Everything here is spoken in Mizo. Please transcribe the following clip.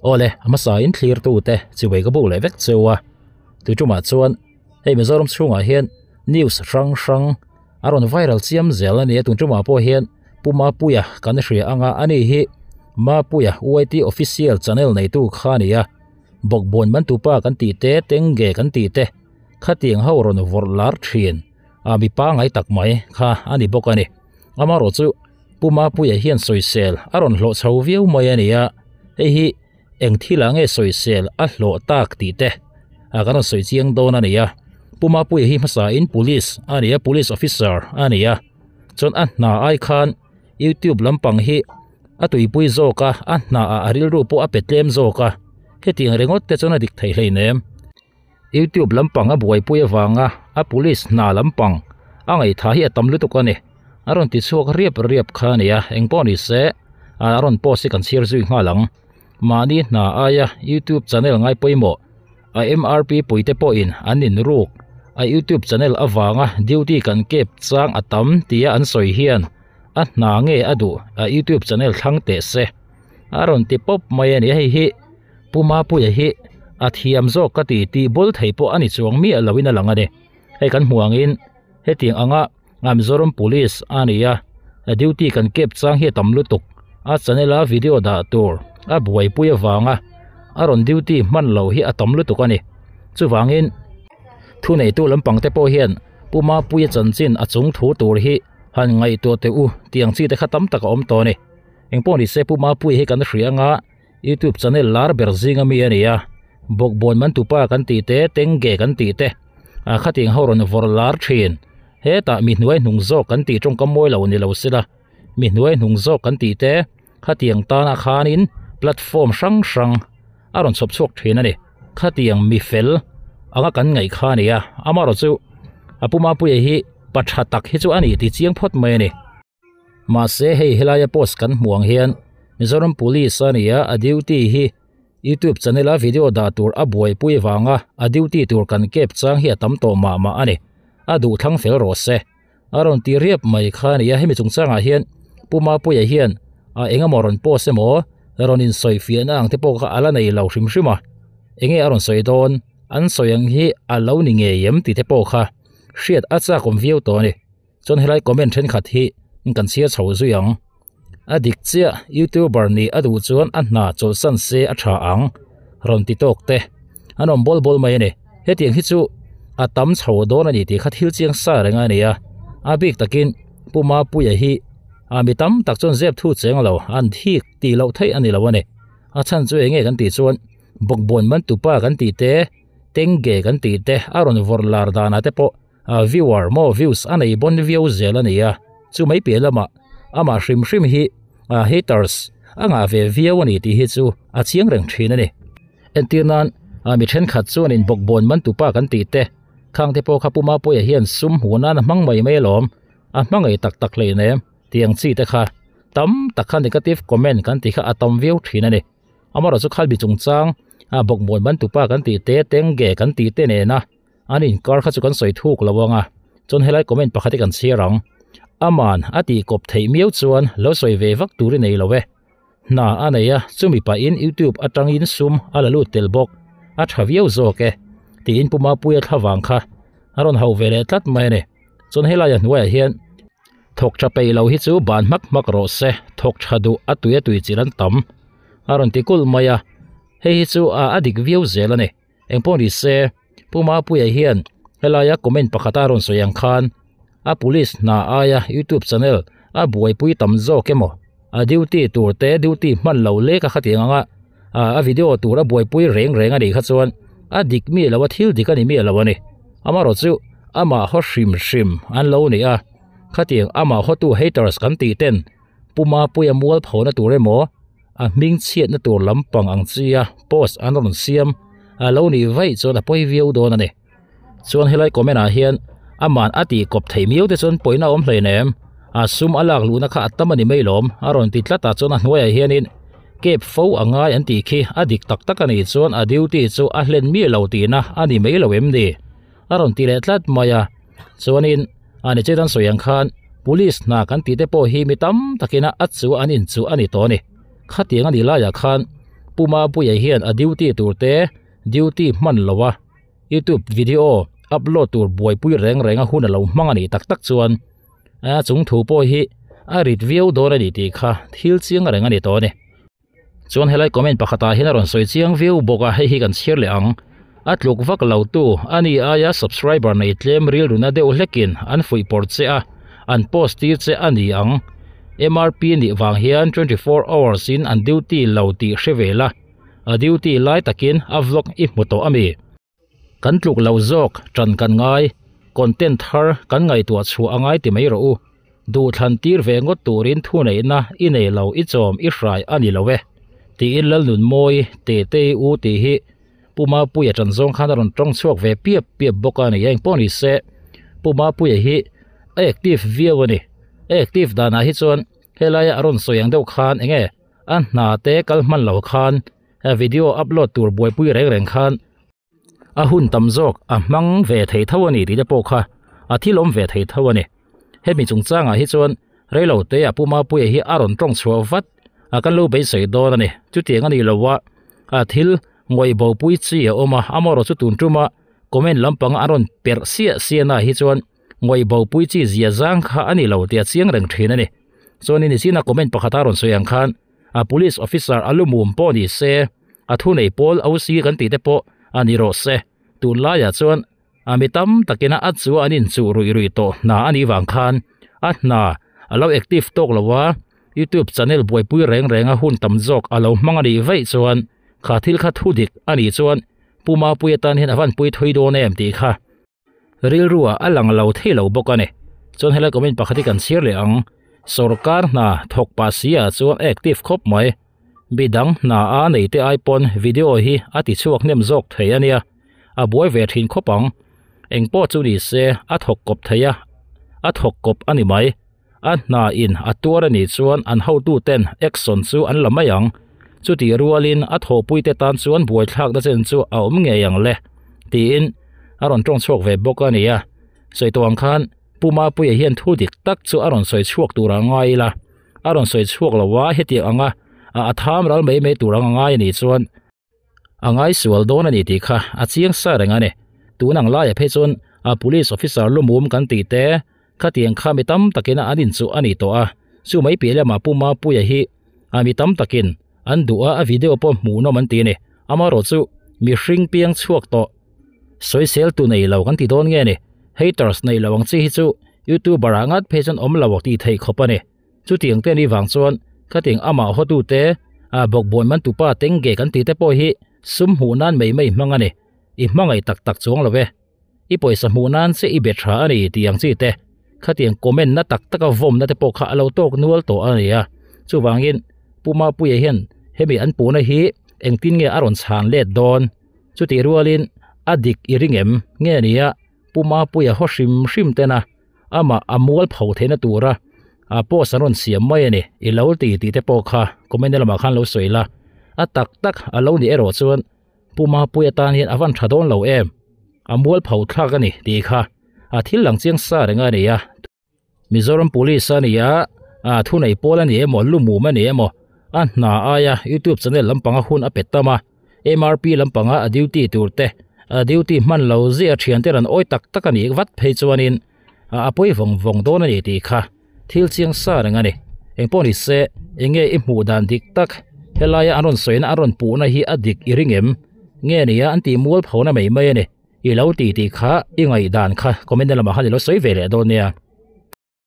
Awle, a hmasa in thlir tu te chibai ka buk leh vek cheu a, tui tumah chuan hei Mizoram chhungah hian news hrang hrang a rawn viral chiam zel a ni a, tun tumah pawh hian Pu Mapuia kan hria anga ani hi Mapuia YT official channel neitu kha a ni a, Bawkbawn Mantupa kan tih te, Tengge kan tih te khatiang ho rawn vawrh lar thin a mi pangai tak mai kha a ni bawk a ni. Amaherawh chu Pu Mapuia hian sawisel a rawn hlawh chho viau mai a ni a, hei hi eng thil ah nge sawisel a hlawh tak tih te a kan rawn sawi chiang dawn a ni a. Pu Mapuia hi hmasa in police a ni a, police officer a ni a, chuan a hna ai khan youtube lampang hi a tuipui zawk a, a hna ah a rilru pawh a pe tlem zawk a, hetiang ringawt te chuan a dik thei hleinem. Youtube lampang a buaipui avanga a police hna lampang a ngaihthah hi a tam lutuk a ni. A rawn ti chhuak riap riap kha a ni a, engpawh ni se a rawn post hi kan chhiar zui nghal ang. Mahni hna aia youtube channel ngai pawimawh a MRP puite pawhin an inruk a youtube channel avanga duty kan kep chang a tam tia an sawi hian a hna nge a duh a youtube channel thlang teh se. A rawn ti pawp mai a ni. Hei hi Pu Mapuia hi a thiam zawk ka ti tih bul thei pawh a ni chuang miah loin a lang a ni. Hei kan hmuh angin hetiang anga Mizoram Police a ni a, duty kan kep chang hi a tam lutuk. A channel a video dah tur a buaipui avanga a rawn duty hman loh hi a tam lutuk a ni. Chuvangin thuneitu lampang te pawh hian Pu Mapuia chanchin a chung thu tur hi han ngaihtuah teh u tiang chi te kha tam tak a awm tawh a ni. Engpawh ni se Pu Mapuia hi kan hria anga Youtube channel lar ber zinga mi a ni a, Bawkbawn Mantupa kan tih te, Tengge kan tih te, ah khatiang ho rawn vawrh lar thin. Hetah mi hnuai hnung zawk kan tih tawngkam mawi lo ni lo sila, mi hnuai hnung zawk kan tih te, khatiang tana khanin platform hrang hrang a rawn chhawp chhuak thin a ni. Khatiang mi fel anga kan ngaih kha a ni a, amaherawhchu a Pu Mapuia hi pa tha tak hi chu a ni tih chiang phawt mai a ni. Mahse hei helaia post kan hmuh ang hian Mizoram Police a ni a, a duty hi YouTube channel a video dah tur a buaipui vanga a duty tur kan kep chang hi a tam tawh mah mah a ni. A duh thlang fel rawh se. A rawn ti riap mai kha a ni a, hemi chungchangah hian Pu Mapuia hian a engemaw rawn post emaw rawn insawi fiahna ang te pawh kha a la nei lo hrim hrim a, enge a rawn sawi dawn an sawi ang hi a lo ni ngei em tih te pawh kha hriat a chak awm viau tawh a ni. Chuan helai comment thenkhat hi kan chhiar chho zui ang. A dik chiah youtuber nih a duh chuan a hna chawlhsan se a tha ang rawn ti tawk te an awm bawl bawl mai a ni. Hetiang hi chu a tam chho dawn a ni tih kha thil chiang sa reng a ni a, a bik takin Pu Mapuia hi a mi tam tak chuan zep thu cheng lo an thik tih loh theih a ni lo a ni. A chhan chu enge kan tih chuan Bawkbawn Mantupa kan tih te, Tengge kan tih te a rawn vawrh lar danah te pawh a viewer maw views a nei bawn viau zel a ni a, chu mai piah lamah amah hrim hrim hi a haters a ngah ve viau a ni tih hi chu a chiang reng thin a ni. Entir nan a mi thenkhat chuanin bawkbawn man tupa kan tih te khang te pawh kha Pu Mapuia hian sum hmuh nan a hmang mai mai alawm, a hmangaih tak tak hleinem tih ang chi te kha tam tak kha negative comment kan tih kha a tam viau thin a ni. Amaherawhchu khalbi chungchang a bawkbawn man tupa kan tih te tengge kan tih te nena An inkar kha chu kan sawi thuk lo ang a, chuan helai comment pakhat hi kan chhiar ang. Aman a tih kawp theih miau chuan lo sawi ve vak tur i nei lo e. Hna a nei a, chumi pahin youtube atangin sum a la lut tel bawk, a tha viau zawk e, tiin Pu Mapuia thlavang kha a rawn hauh ve leh tlat mai a ni. Chuan helai a hnuaiah hian thawk tha peih lo hi chu ban hmak hmak rawh se, thawk tha duh a tui a tui chilh an tam a rawn ti kulh mai a, hei hi chu a dik viau zel a ni. Engpawh ni se, Pu Mapuia hian helaia comment pakhata rawn sawi ang khan a police hna aia youtube channel a buaipui tam zawk emaw a duty tur te duty hman lo lek a khatiang anga a video tur a buaipui reng reng a nih kha chuan a dik mi lo a thil dik a ni miah lo a ni. Amaherawhchu amah haw hrim hrim an lo ni a, khatiang amah hawtu haters kan tih ten Pu Mapuia mualphona tur emaw a hming chhiatna tur lampang ang chia post an rawn siam a lo nih vaih chuan a pawi viau dawn a ni. Chuan helai comment ah hian aman a tih kawp theih miau te chuan pawina a awm hleinem a sum a lak luhna kha a tam a ni mai lawm a rawn ti tlat a chuan a hnuaiah hianin kep fo a ngai an tih khi a dik tak tak a nih chuan a duty chu a hlen miah lo tihna a ni mai lo em ni a rawn ti leh tlat mai a chuanin a ni chet an sawi ang khan police hna kan tih te pawh hi mi tam takin a chu an inchuh a ni tawh a ni. Khatiang a nih laiah khan Pu Mapuia hian a duty tur te duty hman lo a youtube video upload tur buaipui reng reng a hun a lo hmang a nih tak tak chuan a chung thu pawh hi a rit viau dawn a ni tih kha thil chiang reng a ni tawh a ni. Chuan helai comment pakhatah hian a rawn sawi chiang viau bawk a, hei hi kan chhiar leh ang. A tluk vak lo tu a ni aia subscriber nei tlem rilruna deuh hlekin an fuih pawr che a, an post tir che a ni ang. MRP nih vang hian 24 hours in an duty lo tih hre ve la, a duty lai takin a vlog i hmu tawh a mi? Kan tluk lo zawk tan kan ngai, content thar kan ngaihtuah chhuah a ngai ti mai rawh u. Duhthlan tir ve ngawt turin thuneihna i nei lo i chawm i hrai a ni lo e, tiin Lalnunmawi Tetei u tih hi Pu Mapuia tan zawng khan a rawn tawng chhuak ve piap piap bawk a ni. Engpawh ni se Pu Mapuia hi a active viau a ni. A active danah hi chuan helaia a rawn sawi ang deuh khan enge a hna te kal hman lo khan video upload tur buaipui reng reng khan a hun tam zawk a hmang ve thei tho a ni tih te pawh kha a thil awm ve thei tho a ni. Hemi chungchangah hi chuan reilo te a Pu Mapuia hi a rawn tawng chhuah vat a kan lo beisei dawn a ni. Chutiang a ni lo a, a thil ngawih bopui chi a awm a, amaherawh chu tun tuma comment lampanga an rawn perh siah siah naah hi chuan ngawih bopui chi zia zang kha a ni lo tih a chiang reng thin a ni. Chuanin nichina comment pakhata rawn sawi ang khan a police officer a lumum pawh ni se, a thunei pawl OC kan tih te pawh a ni rawh se. Tunlaiah chuan a mi tam takin a chu an inchuh ruih ruih tawh hna a nih vang khan a hna a lo active tawk lo a, YouTube channel buaipui reng reng a hun tam zawk a lo hmang a nih vaih chuan kha thil kha thu dik a nih chuan Pu Mapuia tan hian a van pui thui dawn em tih kha Rilru ah a lang lo thei lo bawk a ni. Chuan helai comment pakhat hi kan chhiar leh ang. Sorkar hna thawk pah si ah chuan active khawp mai. Midang hna a nei te ai pawn video hi a ti chhuak hnem zawk thei a nia. A buai ve thin khawp ang. Eng pawh chu ni se a thawk kawp thei a, a thawk kawp a ni mai. A hna in a tuar a nih chuan an hotu ten action chu an la mai ang. Chutih rualin a thawhpui te tan chuan buaithlakna chen chu a awm ngei ang le tiin a rawn tawng chhuak ve bawk a ni a. Sawi tawh ang khan Pu Mapuia hian thu dik tak chu a rawn sawi chhuak tur a ngai ila, a rawn sawi chhuak lo a, hetiang anga a tham ral mai mai tur ang a ngai a nih chuan A ngaisual dawn a ni tih kha a chiang sa reng a ni. Tun ang laiah phei chuan a police officer lumum kan tih te khatiang kha mi tam takin an inchuh a ni tawh a, chu mai piah lamah Pu Mapuia hi a mi tam takin an duh a, a video pawh hmuhnawm an ti a ni. Amaherawh chu mihring piang chhuak tawh sawisel tu nei lo kan ti dawn nge ni, haters nei lo ang chi hi chu youtuber ah ngat phei chuan awm lo tih theih khawp a ni. Chutiang te anih vang chuan khatiang amah hawtute ah bawkbawn man tupa tengge kan tih te pawh hi sum hmuh nan mai mai hmang a ni. I hmangaih tak tak chuang lo e. I pawisa hmuh nan che i be tha a ni tih ang chi te khatiang comment na tak taka vawmna te pawh kha a lo tawk nual tawh a ni a. Chuvangin Pu Mapuia hian hemi an puhna hi engtin nge a rawn chhan let dawn? Chutih rualin a dik i ring em nge nia Pu Mapuia haw hrim hrim tena Amah a mual pho theihna tura a post an rawn siam mai a ni. I lo ti tih te pawh kha comment lamah khan lo sawi la. A tak tak a lo nih erawh chuan Pu Mapuia tan hian a van tha dawn lo em? A mual pho thlak a ni tih kha a thil lang chiang sa reng a ni a. Mizoram Police a ni a, a thunei pawl a ni emaw, lumum a ni emaw, a hna aia YouTube channel lampanga hun a pe tam a. MRP lampanga a duty tur te a duty hman lo zia thiante rawn awi tak tak a nih vat phei chuanin a pawi vawng vawng dawn a ni tih kha thil chiang sa reng a ni. Engpawh ni se enge i hmuh dan dik tak helaia an rawn sawina an rawn puhna hi a dik i ring em? Nge nia an tih mual phona mai mai a ni. I lo ti tih kha i ngaihdan kha comment lamah khan i lo sawi ve leh dawn nia.